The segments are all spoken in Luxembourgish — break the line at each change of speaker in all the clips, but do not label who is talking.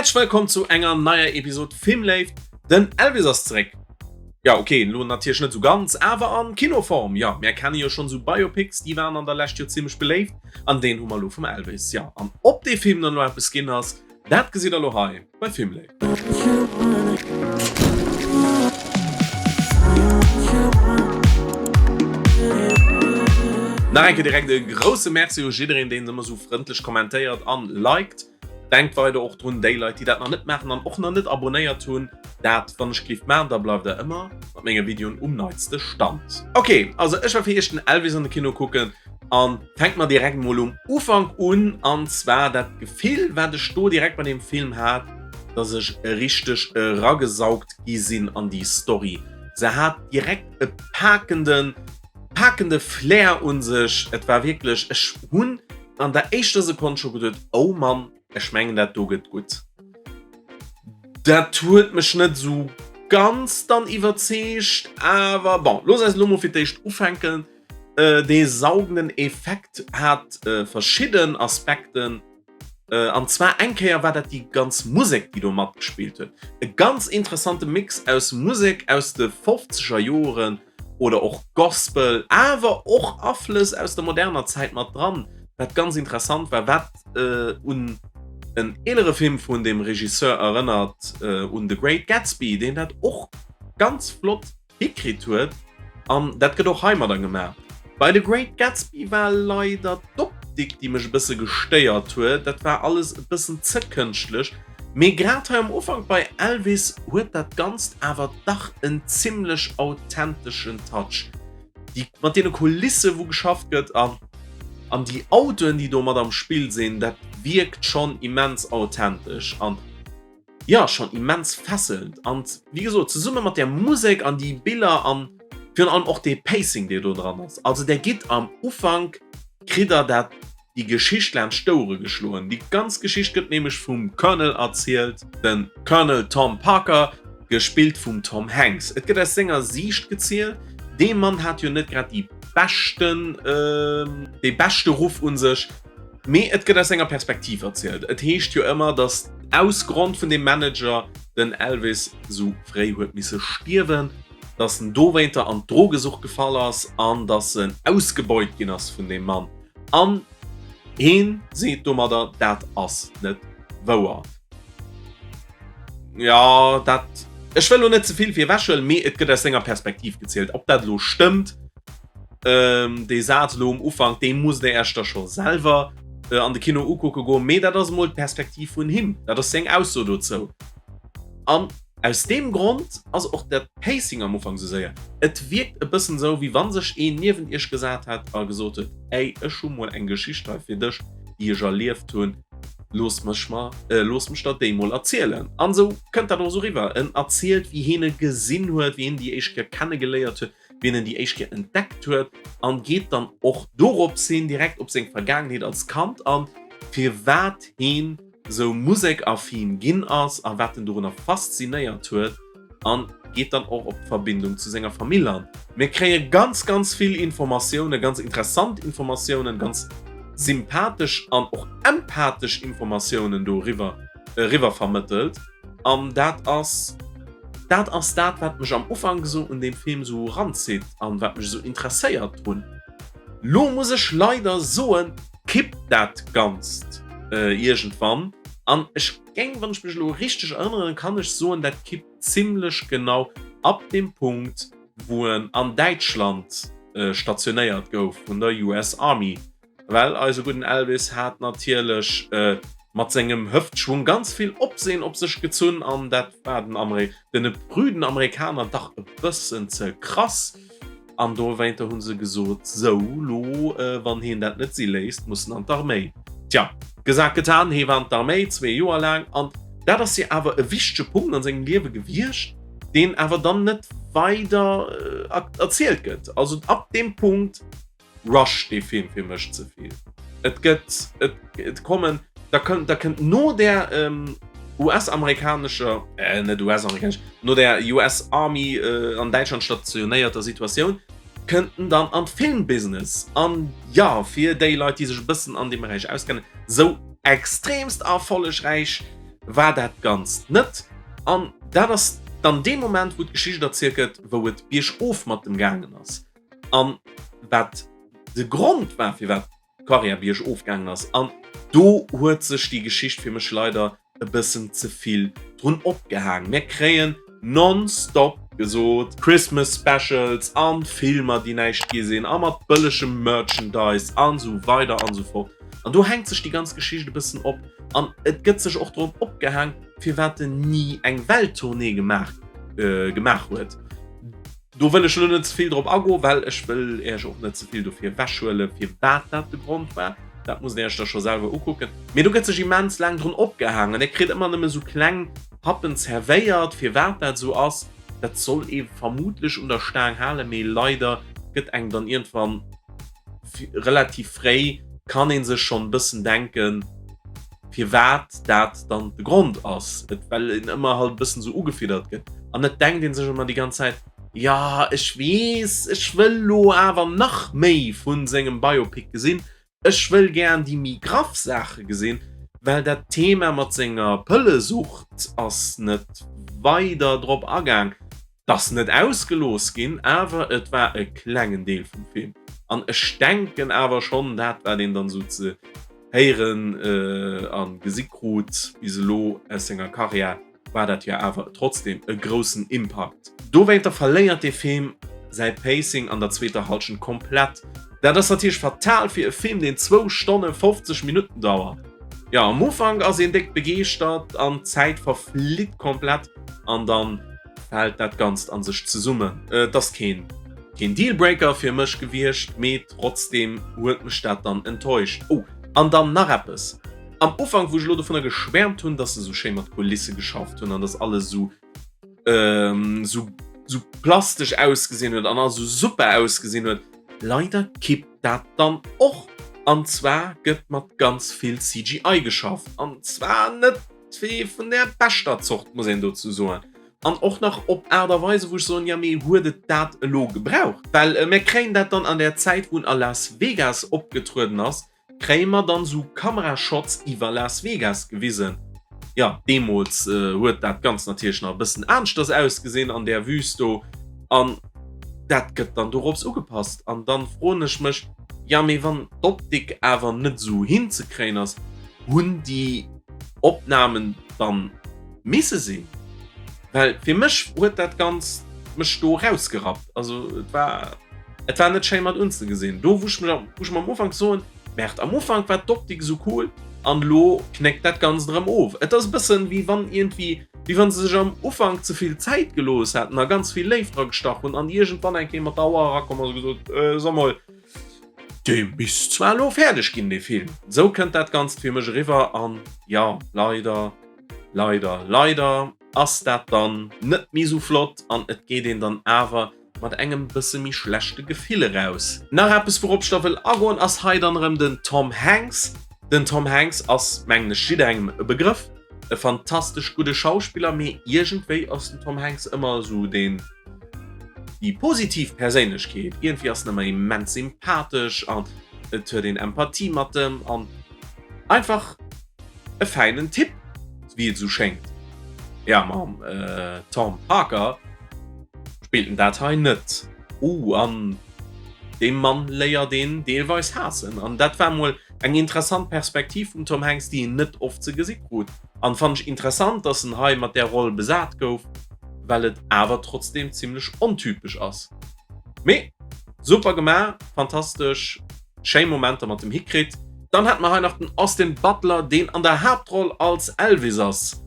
Häerzlech wëllkomm zu enger neier Episode Filmléift. Den Elvis ass zeréck. Jo ok, elo natierlech net esou ganz, awer an Kinoform. Jo, mär kenne jo schonn esou Biopics, déi waren an der Lescht jo zimmlech beléift an deen hu mer elo vum Elvis. Jo, an ob dee Film dann elo eppes ginn ass, dat gesitt der elo hei bei Filmléift. Nach eng Kéier direkt e grousse Merci u jiddereen, deen ëmmer esou frëndlech kommentéiert an liked. Denkt weider och drun, déi Leit, déi dat nach net maachen an och nach net abonnéiert hunn, dat wann ech gelift maachen, da bleift der ëmmer mat menge Videoen um neitste Stand. Ok, also ech war fir iech den Elvis an de Kino kucken an fänkt mer direkt mol um Ufank un, an zwar dat Gefill wat ech do direkt bei deem Film hat, dass ech richteg eragesaugt gi sinn an déi Story. Se hat direkt e pakenden, pakende Flair un sech, et war wierklech, ech hunn an der éischter Sekonn scho geduet, oh Mann, ech mengen dat do gëtt gutt. Dat huet mech net esou ganz dann iwwerzeegt, awer bon, looss eis elo mol fir d'éischt ufänken. Dee saugenden Effekt hat verschidden Aspekten, an zwar eng Kéier war dat déi ganz Musek, déi do matgespillt huet. E ganz interessante Mix aus Musek aus de fofzeger Joren, oder och Gospel, awer och Aflëss aus der moderner Zäit mat dran, wat ganz interessant war, wat un en eelere Film vun dem Regisseur erënnert, un The Great Gatsby, deen dat och ganz flott hikritt huet, an dat gëtt och heimadder gemaach. Bei The Great Gatsby war leider d'Optik, déi mech e bësse gestéiert huet, dat war alles e bëssen ze kënschtlech. Mee grad hei am Ufank bei Elvis huet dat Ganzt awer dach en zimlech authenteschen Touch. Déi mat deene Kulisse wou geschafft gëtt an an déi Autoen déi do mat am Spill sinn, dat wierkt schonn immens authentesch an jo schonn immens fesselnd. An wéi gesot zesumme mat där Musek an déi Biller an virun allem och dee Pacing dee do dran ass. Also där gitt am Ufank kritt der dat déi Geschicht laanscht d'Ouere geschloen. Déi ganz Geschicht gëtt nämlech vum Colonel erzielt, de Colonel Tom Parker, gespillt vum Tom Hanks. Et gëtt aus senger Siicht gezielt. Dee Mann hat jo net grad déi beschten, dee beschte Ruff un sech, mee et gëtt aus senger Perspektiv erzielt. Et heescht jo ëmmer, datt aus Grond vun deem Manager den Elvis sou fréi huet misse stierwen, datt en dowéinter an d'Drogesucht gefall ass an datt en ausgebeut ginn ass vun deem Mann. An heen seet domadder, dat ass net wouer. Jo, dat, ech wëll elo net ze vill virwechhuelen, mee et gëtt aus senger Perspektiv gezielt. Ob dat elo stëmmt, dee Saz elo um Ufank, dee musst Der Iech da scho selwer an de Kino ukucke goen. Mee dat ass emol d'Perspektiv vun him, dat ass seng Ausso dozou. An aus deem Grond ass och dat Pacing am Ufank sou séier. Et wierkt e bëssen sou, wéi wann sech een niewent iech gesat hätt a gesot huet, Ey, ech hu mol eng Geschicht hei fir dech, déi ech erlieft hunn, looss mech mer, looss mech der déi mol erzielen. An sou kënnt dat och sou riwwer. En erzielt, wéi hien e gesinn huet, wéi hien déi éischt Kéier kennegeléiert huet, wéi en en déi éischt Kéier entdeckt huet an geet dann och dorops hin direkt op seng Vergaangenheet als Kand an, firwat hien sou musekaffin ginn ass a wat en dorunner faszinéiert huet an geet dann och op d'Verbindung zu senger Famill an. Mir kréie ganz ganz vill Informatiounen, ganz interessant Informatiounen, ganz sympathesch an och empathesch Informatiounen do eriwwer eriwwer vermëttelt an dat ass dat ass dat wat mech am Ufank esou un deem Film esou eranzitt an wat mech esou interesséiert drun. Lo muss ech leider soen, kippt dat Ganzt iergendwann an ech géing, wann ech mech elo richteg erënneren, kann ech soen, dat kippt zimlech genau ab dem Punkt, wou en an Däitschland stationéiert gouf vun der US Army. Well eise gudden Elvis hat natierlech mat sengem Hëftschwung ganz vill Opsehen op sech gezunn an dat war den Ameri den prüden Amerikaner dach e bëssen ze krass. An dowéinter hu se gesot, Sou, lo, wann heen dat net si léisst, muss en an d'Arméi. Tja, gesagt, getan, hee war an d'Arméi, zwee Joer laang. An dat ass jo awer e wichtege Punkt an sengem Liewe gewiescht, deen awer dann net weider erzielt gëtt. Also ab deem Punkt rusht dee Film fir mech ze vill. Et gëtt, et, et kommen, da kënnt, da kënnt no der ähm, US-amerikanescher, äh, net US-amerikanesch, no der US Army äh, an Däitschland stationéierter Situatioun, kënnt en dann an d'Filmbusiness. An ja, fir déi Leit, déi sech e bëssen an deem Beräich auskennen, sou extremst erfollegräich. War dat Ganzt net. An dat ass dann dee Moment, wou d'Geschicht erzielt gëtt, wou et biergof mat dem gaangen ass. An wat de Grond war, firwat d'Karriär biergof gaangen ass. An do huet sech déi Geschicht fir mech leider e bëssen ze vill drun opgehaang. Mir kréien non-stop gesot, Christmas Specials an Filmer, déi näischt gi sinn, a mat bëllegem Merchandise an esou weider an esou fort. An do hänkt sech déi ganz Geschicht e bëssen op. An et gëtt sech och drop opgehaang, firwat en ni eng Welttournée gemaach gemaach huet. Do wëll ech elo net ze vill drop agoen, well ech wëll Iech och net ze vill dofir ewechhuelen, firwat dat de Grond war. Dat musst Dir Iech da scho selwer ukucken. Mee do gëtt sech immens laang drun opgehaangen. Dir kritt ëmmer nëmme sou kleng Happen zerwéiert, firwat dat esou ass. Dat soll ee vermutlech un der Staang halen, mee leider gëtt engem dann iergendwann relativ fréi, kann ee sech schonn e bëssen denken, firwat dat dann de Grond ass, et well een ëmmer halt e bëssen esou ugefiddert gëtt an et denkt een sech ëmmer déi ganz Zäit, jo ech weess, ech wëll lo awer nach méi vu sengem Biopic gesinn, ech wëll gären déi méi graff Saache gesinn, well dat Thema mat senger Pëllesucht ass net weider drop agaang. 't ass net ausgelooss ginn, awer et war e klengen Deel vum Film. An ech denken awer schonn, dat wat een dann esou ze héieren a gesi krut bis elo aus senger Karriär, war dat jo awer trotzdem e groussen Impakt. Dowéinter verléiert dee Film säi Pacing an der zweeter Hallschent komplett. Dat ass natierlech fatal fir e Film, deen zwou Stonne 50 Minutten dauert. Jo, am Ufank ass een déck begeeschtert an d'Zäit verflitt komplett an dann fält dat Ganzt an sech zesummen. Et ass keen keen Dealbreaker fir mech gewiescht, mee trotzdem huet mech dat dann enttäuscht. Oh, an dann nach eppes, Am Ufank, wou ech elo dovunner geschwärmt hunn, dass se sou schéi mat Kulisse geschafft hunn an dass alles sou sou sou plastesch ausgesinn huet an alles sou super ausgesinn huet, leider kippt dat dann och. An zwar gëtt mat ganz vill CGI geschafft, an zwar net Zwee vun der beschter Zort, muss een dozou soen. An och nach op Aart a Weise, wou ech soen, jo, mee huet et dat elo gebraucht? Well mir kréien dat dann an der Zäit, wou en a Las Vegas opgetrueden ass, kréie mer dann esou Kamerashots iwwer Las Vegas gewisen. Jo, deemools huet dat Ganzt natierlech nach e bëssen aneschters ausgesinn an där Wüst do. An dat gëtt dann dorops ugepasst. An dann froen ech mech, jo, mee wann d'Optik awer net esou hinzekréien ass, hunn déi Opnamen dann misse sinn, well fir mech huet dat Ganzt mech do rausgerappt. Also et war et war net schéi mat unzegesinn. Do wou ech mech wou ech mer am Ufank soen, Merde, am Ufank war d'Optik esou cool an elo knéckt dat Ganzt erëm of. Et ass e bëssen wéi wann iergendwéi wéi wann se sech am Ufank ze vill Zäit gelooss hätten a ganz vill Léift dra gestach hunn an iergendwann eng Kéier mat der Auer erakomm ass a gesot, Sag mol, Dee misst zwar elo fäerdeg ginn, dee Film. Esou kënnt dat Ganzt fir mech eriwwer an jo, leider, leider, leider ass dat dann net méi esou flott an et geet een dann awer mat engem bësse méi schlechte Gefill eraus. Nach eppes wourop ech da wëll agoen ass hei dann erëm den Tom Hanks. Den Tom Hanks ass mengen ech jidderengem e Begrëff, e fantastesch gudde Schauspiller, mee iergendwéi ass den Tom Hanks ëmmer esou deen, déi positiv Perséinlechkeet. Iergendwéi ass en ëmmer immens sympathesch an et huet een Empathie mat em an einfach e fäinen Typ, wéi et esou schéngt. Ja, mam Tom Parker spillt en dat hei net. Uh, an dee Mann léiert een deelweis haassen. An dat war mol eng interessant Perspektiv vum Tom Hanks, déi een net oft ze gesi krut. An fannt ech interessant, dass en hei mat där Roll besat gouf, well et awer trotzdem zimlech ontypesch ass. Mee super gemaach, fantastesch, schéi Momenter mat dem hikritt. Dann hätte mer hei nach den Austin Butler, deen an der Haaptroll als Elvis ass.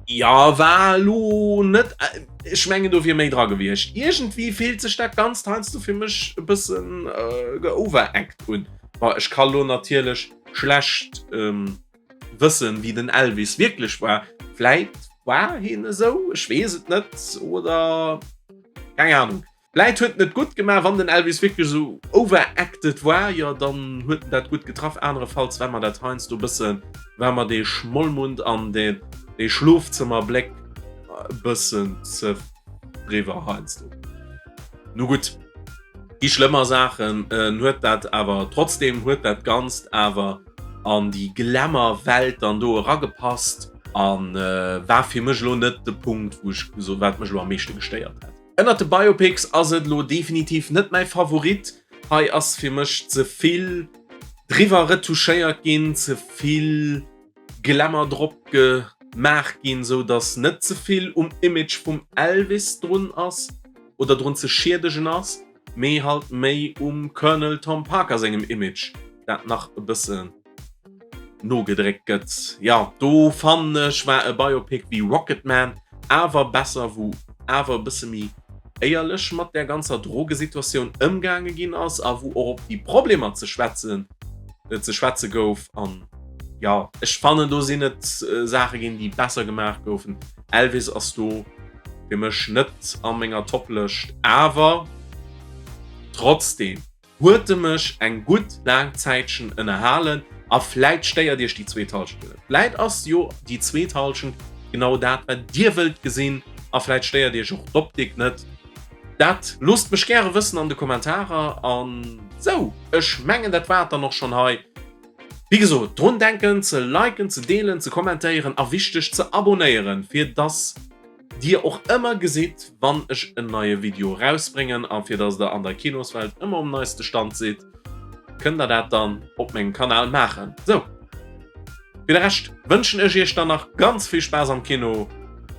Jo, war elo net, ech mengen do wier méi dra gewiescht. Iergendwéi fillt sech dat Ganzt heiansdo fir mech e bëssen geoveract un. Bon, ech ka lo natierlech schlecht wëssen, wéi den Elvis wierklech war. Vläit war hien esou, ech weess et net, oder keng Ahnung. Vläit huet en et gutt gemaach, wann den Elvis wierklech esou overacted war, jo dann huet en dat gutt getraff. Anerefalls war mer dat heiansdo e bëssen, war mer dee Schmollmund an dee Schlofzëmmerbléck e bëssen ze driwwer heiansdo. Nu gutt, gi schlëmmer Saachen. En huet dat awer, trotzdem huet dat Ganzt awer. an déi Glamour-Welt dann do eragepasst a war fir mech elo net de Punkt, wou ech gesot, wat mech elo am meeschte gestéiert hätt. Ënnert de Biopics ass et elo definitiv net mäi Favorit. Hei ass fir mech ze vill driwwer retouchéiert ginn, ze vill Glamour drop gemaach ginn, sou dass net ze vill um Image vum Elvis drun ass oder drun ze schiedegen ass, mee halt méi um Colonel Tom Parker sengem Image, dat nach e bëssen nogedréckt gëtt. Jo, do fannen ech war e Biopic wéi Rocketman awer besser, wou awer e bësse méi éierlech mat där ganzer Drogesituatioun ëmgaange ginn ass a wou och op déi Problemer ze schwätzen ze schwätze gouf. An jo, ech fannen do sinn et Saache ginn, déi besser gemaach goufen. Elvis ass do fir mech net a menger Toplëscht, awer trotzdeem huet e mech eng gutt laang Zäitchen ënnerhalen a vläit stéiert iech déi zweet Halschent jo net. Vläit ass jo déi zweet Halschent genau dat wat dir wëllt gesinn a vläit stéiert iech och d'Optik net. Dat loosst mech gäre wëssen an de Kommentarer an sou, ech mengen dat war et dann och schonn hei. Wéi gesot, drun denken ze liken, ze deelen, ze kommentéieren a wichteg ze abonéieren, fir dass dir och ëmmer gesitt wann ech en neie Video erausbréngen a fir dass der an der Kinoswelt ëmmer um neiste Stand sidd, kënnt der dat dann op mengem Kanal maachen. Sou, fir de Rescht wënschen ech iech dann nach ganz vill Spaass am Kino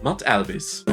mat Elvis.